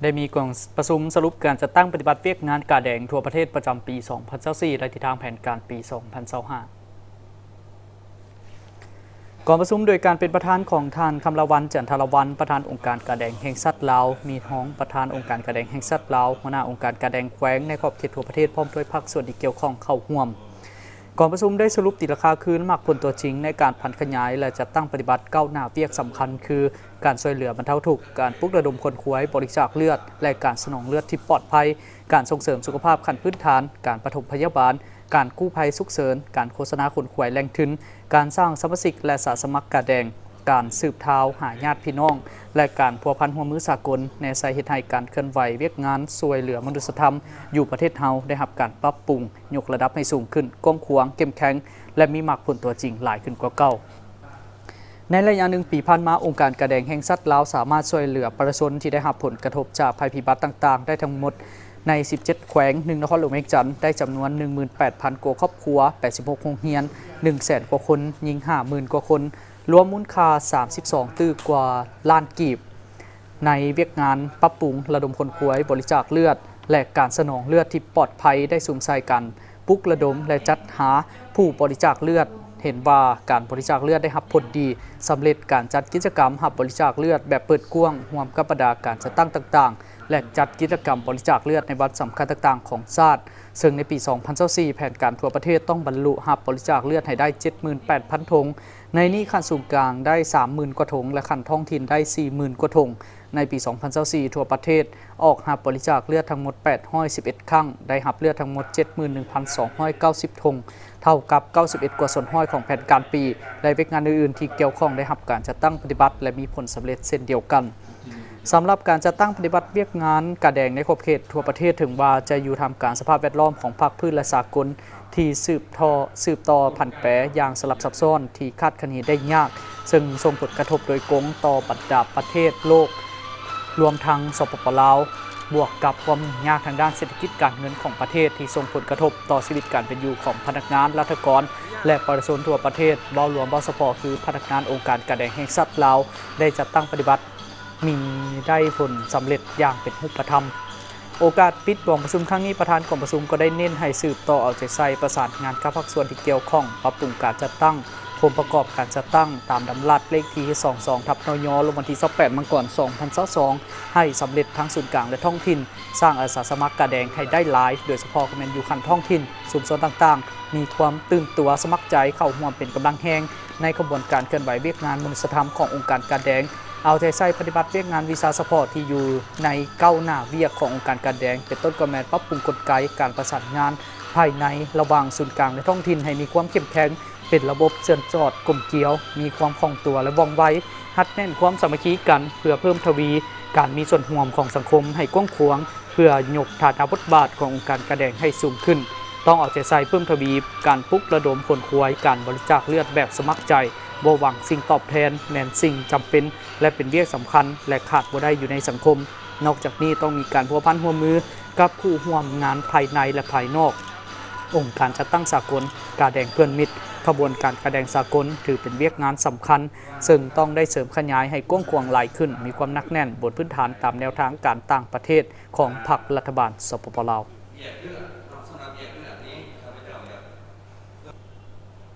ໄດ້ມີກອງປະຊຸມສະຫຼຸບການຈັດຕັ້ງປະຕິບັດວຽກງານກາແດງທົ່ວປະເທດປະຈຳປີສອງພັນຊາວສີ່ ແລະ ທິດທາງແຜນການປີສອງພັນຊາວຫ້າ. ກອງປະຊຸມໂດຍການເປັນປະທານຂອງທ່ານ ຄຳລາວັນ ຈັນທະລາວັນ ປະທານອົງການກາແດງແຫ່ງຊາດລາວ, ມີຮອງປະທານອົງການກາແດງແຫ່ງຊາດລາວ, ຫົວໜ້າອົງການກາແດງແຂວງໃນຂອບເຂດທົ່ວປະເທດ ພ້ອມດ້ວຍພາກສ່ວນທີ່ກ່ຽວຂ້ອງເຂົ້າຮ່ວມ. ກອງປະຊຸມໄດ້ສະຫຼຸບຕີລາຄາຄືນໝາກຜົນຕົວຈິງໃນການຜັນຂະຫຍາຍ ແລະ ຈັດຕັ້ງປະຕິບັດເກົ້າໜ້າວຽກສຳຄັນ ຄື ການຊ່ວຍເຫຼືອບັນເທົາທຸກ, ການປຸກລະດົມຄົນຂວາຍບໍລິຈາກເລືອດ ແລະ ການສະໜອງເລືອດທີ່ປອດໄພ, ການສົ່ງເສີມສຸຂະພາບຂັ້ນພື້ນຖານ, ການປະຖົມພະຍາບານ, ການກູ້ໄພສຸກເສີນ, ການໂຄສະນາຂົນຂວາຍແຫຼ່ງທຶນ, ການສ້າງສະມາຊິກ ແລະ ອາສາສະໝັກກາແດງ, ການສືບທາວຫາຍາດພີ່ນ້ອງ ແລະ ການພົວພັນຮ່ວມມືສາກົນ ແນໃສ່ເຮັດໃຫ້ການເຄື່ອນໄຫວວຽກງານຊ່ວຍເຫຼືອມະນຸດສະທຳຢູ່ປະເທດເຮົາໄດ້ຮັບການປັບປຸງ, ຍົກລະດັບໃຫ້ສູງຂຶ້ນ, ກວ້າງຂວາງ, ເຂັ້ມແຂງ ແລະ ມີໝາກຜົນຕົວຈິງຫຼາຍຂຶ້ນກວ່າເກົ່າ. ໃນໄລຍະໜຶ່ງປີຜ່ານມາ, ອົງການກາແດງແຫ່ງຊາດລາວສາມາດຊ່ວຍເຫຼືອປະຊາຊົນທີ່ໄດ້ຮັບຜົນກະທົບຈາກໄພພິບັດຕ່າງໆ ໄດ້ທັງໝົດໃນສິບເຈັດແຂວງ, ໜຶ່ງນະຄອນຫຼວງວຽງຈັນ ໄດ້ຈຳນວນໜຶ່ງໝື່ນແປດພັນກວ່າຄອບຄົວ, ແປດສິບຫົກໂຮງຮຽນ, ໜຶ່ງແສນກວ່າຄົນ, ຍິງຫ້າໝື່ນກວ່າຄົນ, ລວມມູນຄ່າສາມສິບສອງຕື້ກວ່າລ້ານກີບ. ໃນວຽກງານປັບປຸງ, ລະດົມຂົນຂວາຍບໍລິຈາກເລືອດ ແລະ ການສະໜອງເລືອດທີ່ປອດໄພ ໄດ້ສຸມໃສ່ການປຸກລະດົມ ແລະ ຈັດຫາຜູ້ບໍລິຈາກເລືອດ. ເຫັນວ່າການບໍລິຈາກເລືອດໄດ້ຮັບຜົນດີ, ສຳເລັດການຈັດກິດຈະກຳຮັບບໍລິຈາກເລືອດແບບເປີດກວ້າງ, ຮ່ວມກັບບັນດາການຈັດຕັ້ງຕ່າງໆ ແລະ ຈັດກິດຈະກຳບໍລິຈາກເລືອດໃນວັນສຳຄັນຕ່າງໆຂອງຊາດ, ເຊິ່ງໃນປີສອງພັນຊາວສີ່ ແຜນການທົ່ວປະເທດຕ້ອງບັນລຸຮັບບໍລິຈາກເລືອດໃຫ້ໄດ້ເຈັດໝື່ນແປດພັນຖົງ. ໃນນີ້ຂັ້ນສູນກາງໄດ້ສາມໝື່ນກວ່າຖົງ ແລະ ຂັ້ນທ້ອງຖິ່ນໄດ້ສີ່ໝື່ນກວ່າຖົງ. ໃນປີສອງພັນຊາວສີ່ ທົ່ວປະເທດອອກຮັບບໍລິຈາກເລືອດທັງໝົດແປດຮ້ອຍສິບເອັດຄັ້ງ, ໄດ້ຮັບເລືອດທັງໝົດເຈັດໝື່ນໜຶ່ງພັນສອງຮ້ອຍເກົ້າສິບຖົງ, ເທົ່າກັບເກົ້າສິບເອັດກວ່າສ່ວນຮ້ອຍຂອງແຜນການປີ ແລະ ວຽກງານອື່ນໆທີ່ກ່ຽວຂ້ອງໄດ້ຮັບການຈັດຕັ້ງປະຕິບັດ ແລະ ມີຜົນສຳເລັດເຊັ່ນດຽວກັນ. ສຳລັບການຈັດຕັ້ງປະຕິບັດວຽກງານກາແດງໃນຂອບເຂດທົ່ວປະເທດ ເຖິງວ່າຈະຢູ່ທ່າມກາງສະພາບແວດລ້ອມຂອງພາກພື້ນ ແລະ ສາກົນ ທີ່ສືບທໍ່ ສືບຕໍ່ຜັນແປຢ່າງສະຫຼັບຊັບຊ້ອນ ທີ່ຄາດຄະເນໄດ້ຍາກ, ເຊິ່ງສົ່ງຜົນກະທົບໂດຍກົງຕໍ່ບັນດາປະເທດໂລກ, ລວມທັງ ສປປ ລາວ, ບວກກັບຄວາມຫຍຸ້ງຍາກທາງດ້ານເສດຖະກິດການເງິນຂອງປະເທດ ທີ່ສົ່ງຜົນກະທົບຕໍ່ຊີວິດການເປັນຢູ່ຂອງພະນັກງານ, ລັດຖະກອນ ແລະ ປະຊາຊົນທົ່ວປະເທດ. ເວົ້າລວມ, ເວົ້າສະເພາະ ຄືພະນັກງານອົງການກາແດງແຫ່ງຊາດລາວ ໄດ້ຈັດຕັ້ງປະຕິບັດ ມີໄດ້ຜົນສຳເລັດຢ່າງເປັນຮູບປະທຳ. ໂອກາດປິດກອງປະຊຸມຄັ້ງນີ້, ປະທານກອງປະຊຸມກໍໄດ້ເນັ້ນໃຫ້ສືບຕໍ່ເອົາໃຈໃສ່ປະສານງານກັບພາກສ່ວນທີ່ກ່ຽວຂ້ອງ, ປັບປຸງການຈັດຕັ້ງ, ໂຄງປະກອບການຈັດຕັ້ງຕາມດຳລັດເລກທີສອງສອງທັບ ນຍ ລົງວັນທີຊາວແປດ ມັງກອນ ສອງພັນຊາວສອງ ໃຫ້ສຳເລັດທັງສູນກາງ ແລະ ທ້ອງຖິ່ນ, ສ້າງອາສາສະໝັກກາແດງໃຫ້ໄດ້ຫຼາຍ, ໂດຍສະເພາະກໍແມ່ນຢູ່ຂັ້ນທ້ອງຖິ່ນ, ຊຸມຊົນຕ່າງໆ ມີຄວາມຕື່ນຕົວສະໝັກໃຈເຂົ້າຮ່ວມເປັນກຳລັງແຮງ ໃນຂະບວນການເຄື່ອນໄຫວວຽກງານມະນຸດສະທຳຂອງອົງການກາແດງ, ເອົາໃຈໃສ່ປະຕິບັດວຽກງານວິຊາສະເພາະທີ່ຢູ່ໃນເກົ້າໜ້າວຽກຂອງອົງການກາແດງ, ເປັນຕົ້ນກໍແມ່ນປັບປຸງກົນໄກການປະສານງານພາຍໃນລະຫວ່າງສູນກາງ ແລະ ທ້ອງຖິ່ນໃຫ້ມີຄວາມເຂັ້ມແຂງ, ເປັນລະບົບເຊື່ອມສອດກົມກຽວ, ມີຄວາມຄ່ອງຕົວ ແລະ ວ່ອງໄວ, ຮັດແໜ້ນຄວາມສາມັກຄີກັນ ເພື່ອເພີ່ມທະວີການມີສ່ວນຮ່ວມຂອງສັງຄົມໃຫ້ກວ້າງຂວາງ, ເພື່ອຍົກຖານະບົດບາດຂອງອົງການກາແດງໃຫ້ສູງຂຶ້ນ. ຕ້ອງເອົາໃຈໃສ່ເພີ່ມທະວີການປຸກລະດົມຂົນຂວາຍການບໍລິຈາກເລືອດແບບສະໝັກໃຈ, ບໍ່ຫວັງສິ່ງຕອບແທນ, ແມ່ນສິ່ງຈຳເປັນ ແລະ ເປັນວຽກສຳຄັນ ແລະ ຂາດບໍ່ໄດ້ຢູ່ໃນສັງຄົມ. ນອກຈາກນີ້ຕ້ອງມີການພົວພັນຮ່ວມມືກັບຄູ່ຮ່ວມງານພາຍໃນ ແລະ ພາຍນອກ. ອົງການຈັດຕັ້ງສາກົນ, ກາແດງເພື່ອນມິດ, ຂະບວນການກາແດງສາກົນ ຖືເປັນວຽກງານສຳຄັນ, ເຊິ່ງຕ້ອງໄດ້ເສີມຂະຫຍາຍໃຫ້ກວ້າງຂວາງຫຼາຍຂຶ້ນ, ມີຄວາມໜັກແໜ້ນບົນພື້ນຖານຕາມແນວທາງການຕ່າງປະເທດຂອງພັກລັດຖະບານ ສປປ ລາວ.